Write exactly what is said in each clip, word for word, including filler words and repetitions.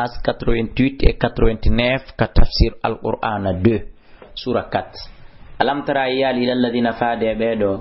As quatre-vingt-huit et quatre-vingt-neuf ka tafsir Al-Qur'ana deux, sura quatre. Alam tara, a yiyaali, ila alladhina, faade e ɓee ɗoo,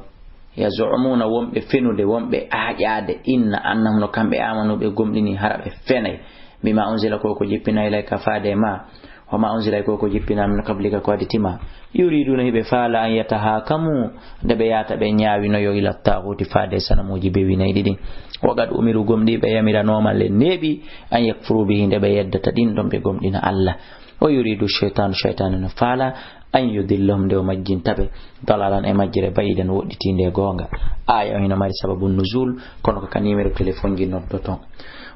yaz'umuna, wonɓe fenude, wonɓe aaƴaade, inna, annahum, no kamɓe, amanu, ɓe gomɗini, hara ɓe fenay, bima unzila, ko ko jippina, ilayka, faade e ma, wa ma unzila, ko ko jippina, min qablika, ko aditi ma. Yuriduna, hiɓe faala, an yatahakamu, nde ɓe yaata ɓe ñaawinoyo, ila taaguuti, faade e sanamuuji bewinayɗi ɗin. Wa qad umiru, gomɗii ɓe yamiranooma, le neeɓi, an yakfuru bihi, nde ɓe yeddata ɗin ɗon, ɓe gomɗina Allah. Wa yuridu shaytanu, shaytaani no faala, an yudillahum, nde o majjinta ɓe, dalalan, e majjere, ba'idan, woɗɗitiinde e goonga. Aaya on hino mari sababu nuzul, kono ko ka numéro téléphone ji noddoton.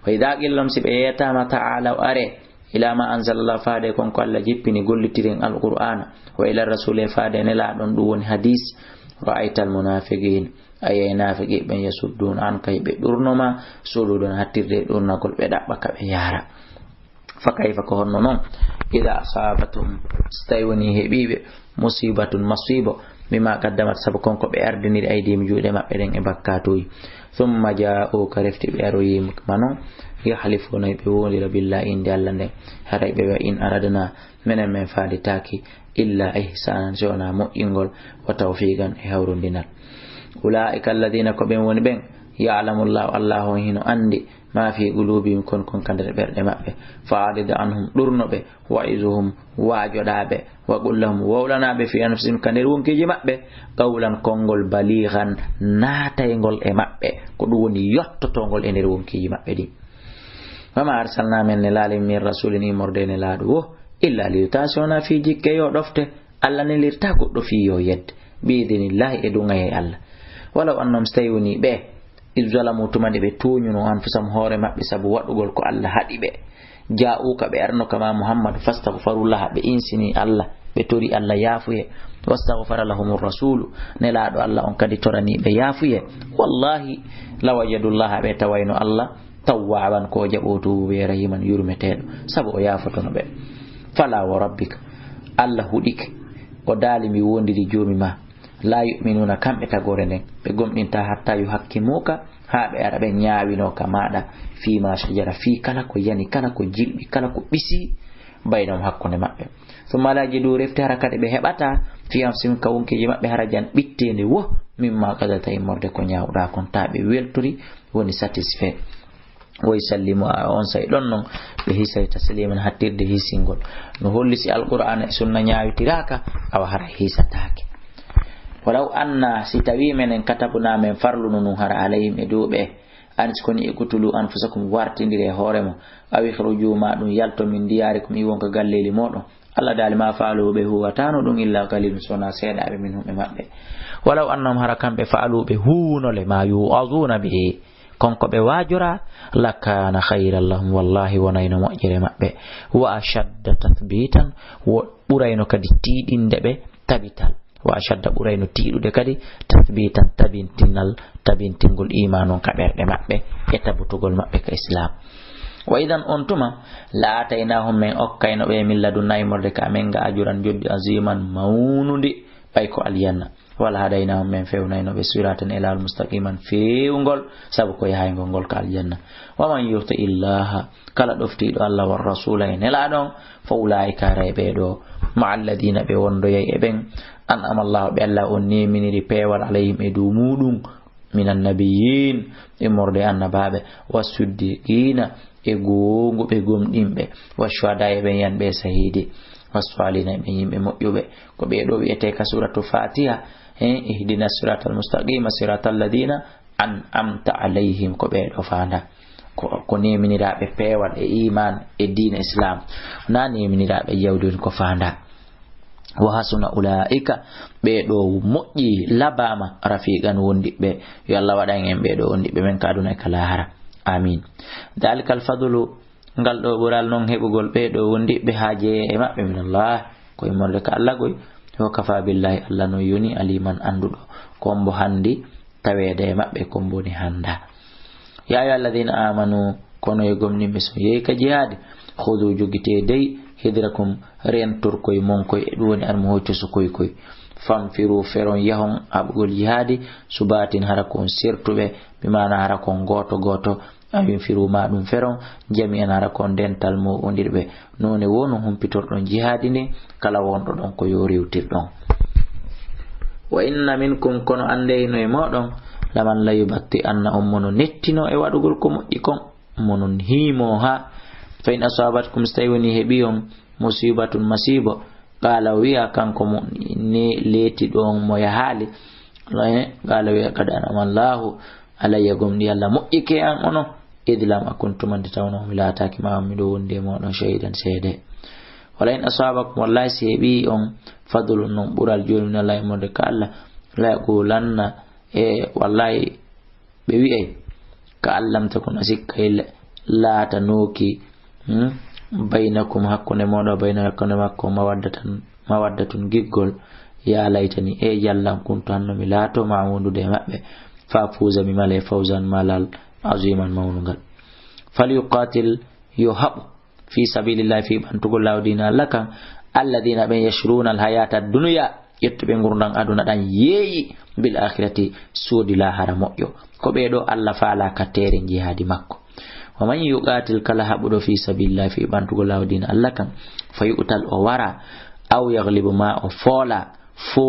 Wa idha qila lahum, si ɓe yeetaama, ta'alaw, are, ila ma anzalallah, faade kon ko Allah jippini, gollitiren Alqur'aana, wa ila rasuli, faade Nelaaɗo on, ɗum woni hadiis, ra'aytal munaafiqiin, a yi'ay naafiqi ɓen, yasudduna anka, ɓe ɗurno ma, sududan, hattirde e ɗurnagol, ɓe ɗaɓɓa ka ɓe yaara. Fa kayfa, ko honno non? Ida asaabathum, so tawi woni heɓiiɓe, musibatun, masiibo, bima qaddamat, sabu kon ko ɓe ardiniri, aydihim, juuɗe maɓɓe ɗen e bakkaatuuji. Thumma jaa'uka, refti ɓe aroyii ma non, yahlifuna, ɓe wondira, billahi, innde Allah nden, haray ɓe wa in aradna, menen men faalitaaki, illa ihsanan, si wonaa moƴƴingol, wa tawfiqan, e hawrundinal. Ulaa'ika alladhina, ko ɓen woni ɓen, ya'lamu Allahu, Allah on hino anndi, ma fi qulubihim, kon kon ka nder ɓerɗe maɓɓe. Fa'arid anhum, ɗurno ɓe, wa'izuhum, waajoɗaa ɓe, wa qul lahum, wowlanaa ɓe, fi anfusihim, ka nder wonkiiji maɓɓe, qawlan, konngol, balighan, naatayngol e maɓɓe, ko ɗum woni yottotoongol e nder wonkiiji maɓɓe ɗin. Wa ma arsalna, men nelaali, min rasulin, immorde e nelaaɗo wo, illa li yuta'a, si wonaa fii jikke yo ɗofte. Allah nelirta goɗɗo fii yo yedde. Bi idinillahi, e duŋayee Allah. Walaw annahum, so tawi woni ɓe, iz zalamu, tuma nde ɓe tooñuno, anfusahum, hoore maɓɓe, sabu waɗugol ko Allah haɗi ɓe. Jaa'uuka, ɓe arno ka ma Muhammadu, fastaghfarullaha, ɓe insini Allah, ɓe tori Allah yaafuye. Wastaghfara lahumur rasulu, nelaaɗo Allah on kadi torani ɓe yaafuye. Wallahi, lawajadullaha, ɓe tawayno Allah, tawwaaban, ko jaɓoowo tuubuɓe, rahiiman, yurmeteeɗo, sabu o yaafotono ɓe. Falaa wa rabbika, Allah huɗike, o daali, mi woondiri Joomi ma, laa yu'minuuna, kamɓe tagoore nden, ɓe gomɗintaa, hattaa yuhakkimuuka, haa ɓe ara ɓe ñaawinoo ka maaɗa, fiima shajara, fii kala ko yani, kala ko jilɓi, kala ko ɓisi, baynahum, hakkunde maɓɓe. Summa laa yajiduu, refti hara kadi ɓe heɓataa, fii anfusihim, ka wonkiiji maɓɓe, harajan, ɓitteende wo, mimmaa qadayta, immorde ko ñaawɗaa kon, taa ɓe weltori, woni satisfait. Wa yusallimu, a on say ɗon non, ɓe hisay tasliman, hattirde hisingol. No holli si Alqur'aana e Sunna ñaawitiraaka, awa hara hisataake. Walaw anna, si tawii menen, katabnaa, men farluno nun, hara alayhim, e dow ɓe, an si koni, iqtulu anfusakum, wartindire hoore mon, aw ikhrujuu, maa ɗum yalto, min diyaarikum, iwon ka galleeli mooɗon. Allah daali, maa fa'aluuhu, ɓe huuwataano ɗum, illaa qaliilun, so wonaa seeɗaaɓe, minhum, e maɓɓe. Walaw annahum, hara kamɓe, fa'aluu, ɓe huuwuno le, maa yu'azuuna bihi, kon ko ɓe waajoraa, lakaana khayran lahum, wallaahi wonayno moƴƴere maɓɓe, wa ashadda tathbiitan, wo ɓurayno kadi tiiɗinde ɓe, tabital, wa ashadda, ɓurayno tiiɗude kadi, tathbiitan, tabintinal, tabintingol iimaan on ka ɓerɗe maɓɓe, e tabutugol maɓɓe ka Islaam. Wa idan, on tuma, la aataynaahum, men okkayno ɓe, min ladunnaa, immorde ka amen ga, ajuran, joddi, aziiman, mawnundi, ɓay ko aljanna. Wala hadaynahum, men fewnayno ɓe, siratan, e laawol, mustaqiman, feewngol, sabu ko yahaygol ngol ka aljanna. Wa man yuti illaha, kala ɗoftiiɗo Allah, wa rasula, e nelaaɗo on, fa ulaika, haray ɓee ɗoo, ma alladina, ɓe wondoyay e ɓen, an'ama Allahu, ɓe Allah on neeminiri peewal, alayhim, e dow muuɗum, minan nabiyyin, immorde e annabaaɓe, wa siddiqina, e goongu ɓe gomɗinɓe, wa shuhada, e ɓen yanɓe e sahiidi, wa salihina, e ɓen yimɓe moƴƴuɓe. Ko ɓee ɗoo wi'etee ka suuratu Faatiha, he, ihdina siratal mustaqima, siratal ladina an'amta alayhim, ko ɓee ɗoo faandaa. Ko, ko neeminiraaɓe peewal e iimaan e diina Islaam. Wonaa neeminiraaɓe jawdi woni ko faandaa. Wa hasuna ulaa'ika, ɓee ɗoo moƴƴi, labaama, rafiiqan, wondiɓɓe. Yo Allah waɗan en ɓee ɗoo wondiɓɓe men ka aduna e ka laahara. Aamiin. Daalikal fadlu, ngal ɗoo ɓural non heɓugol ɓee ɗoo wondiɓɓe haa jeyee e maɓɓe, minallah, ko immorde ka Allah goy. Wa kafaa billaahi, Allah non yoni aliiman, annduɗo, ko mbo hanndi taweede e maɓɓe, ko mbo woni hanndaa. Yaa ayyuha alladina amanu, kono e gomɗinɓe, so yehi ka jihaadi, khudu, jogitee dey, hidrakum, rentorkoy mon koy, e ɗum woni armuhoy tosokoy koy. Fanfiru, feron, yahon haɓugol jihaadi, subatin, hara ko on sertuɓe, bi maana hara ko on gooto gooto, Aw infiru, ma ɗum feron, jami'an, hara ko on dental mooɗondirɓe. Noone woo no humpitorɗon jihaadi ndin, kala wonɗo ɗon ko yo rewtir ɗon. Wa inna minkum, kono anndeyno e mooɗon, laman la yubatti'anna, on mono nettino e waɗugol ko moƴƴi kon, mono hiimo haa. Fa in asabatkum, so tawi woni heɓi on musibatun, masiibo, qala, o wi'a kanko mo ne leeti ɗon mo yahaali, eh, qala, wi'a, qad an'ama Allahu alayya, gomɗi Allah moƴƴike an ono, id lam akun, tuma nde tawno mi laataaki ma on, miɗo wondi e mooɗon, shahidan, seede. Wala in asabakum, wallahi si heɓi on fadlun, non ɓural, joni min Allah, e mode ka Allah, la yaqulanna, e wallahi ɓe wi'ay, ka allam takun, a sikkay laatanooki, hmm, baynakum, hakkunde mooɗon, bayna, hakkunde makko, mawaddatan, mawaddatun, giggol, ya laytani, e jallan kuntu, hanno mi laato ma wondude e maɓɓe, fa fuuza, mi male, fawzan, malal, aziman, mawnungal. Falyuqatil, yo haɓu, fi sabilillahi, fi ɓantugol laawo diina Allah kan, alladina, ɓen, yashruna alhayata dunya, ƴettuɓe ngurndan aduna ɗan yeeyi, bil akhirati, soodi laahara moƴƴo. Ko ɓee ɗoo Allah faala ka teere jihaadi makko. Wa man yuqatil, kala haɓuɗo fi sabilillahi, fi ɓantugol laawo diina Allah kan, fa yuqtal, o wara, aw yaglibu, ma o foola, fo